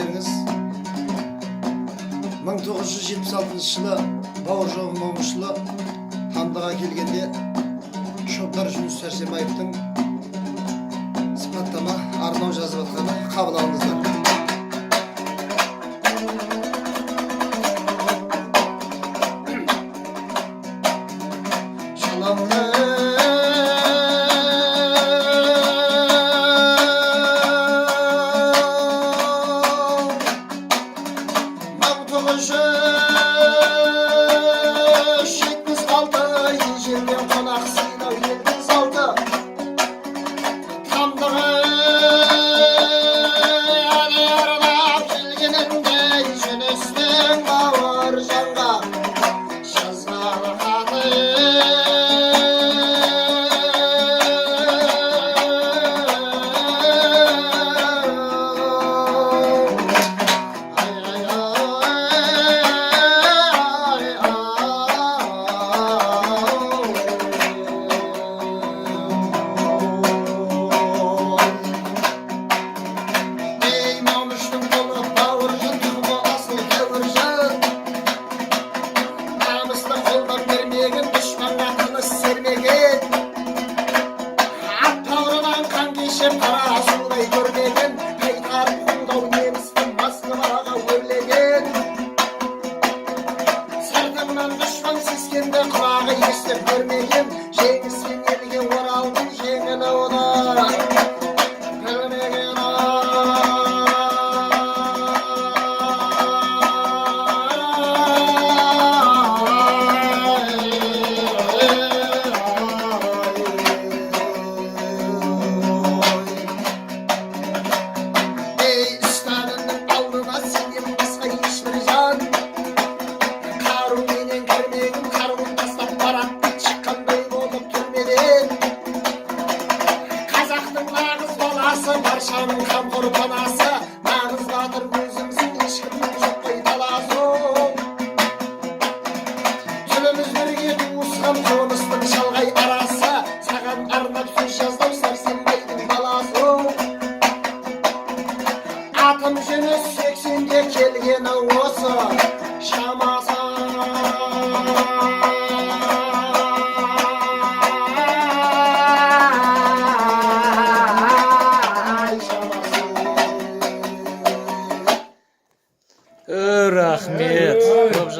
Өздеріңіз 1976 жылы Бауыржан Момышұлы Тамдыға келгенде Шоптар Жүніс Сәрсенбаевтың сипаттама арнау жазып жатқаны, қабыл алыңыздар. Шалам 1976, ежелден қонақ сыйлау елдің салты. Тамдыға арнап келгенінде Жүністің Бауыржанға жазған хаты. Ай, ай, ай, ай. Ей, Момыштың ұлы Бауыржан, тұқымы асыл Тәуіржан, намысты қолдан бермеген, дұшпанға тыныс сермеген, ат бауырынан қан кешіп, қара судай көрмеген, қайтарып қолдау немісті Москваға өрлеген. Сыртыңнан дұшпан сескенді, құлағы естіп көрмеген, жеңіспен елге оралдың, жеңіл оны білмеген. Ай. Ей, Сталиннің алдына сенен басқа ешбір жан қаруменен кірмегін, қаруын тастап барады шыққандай болып түрмеден. Қазақтың нағыз баласы, баршаның қамқор панасы, нағыз батыр өзіңсің, ешкімнің жоқ қой таласы. Тіліміз бірге туысқан қоныстың шалғай арасы, саған арнап сөз жазды Сәрсенбайдың баласы. Атым Жүніс, 80-ге келгені осы шамасы. Ай, шамасы. Рахмет, көп.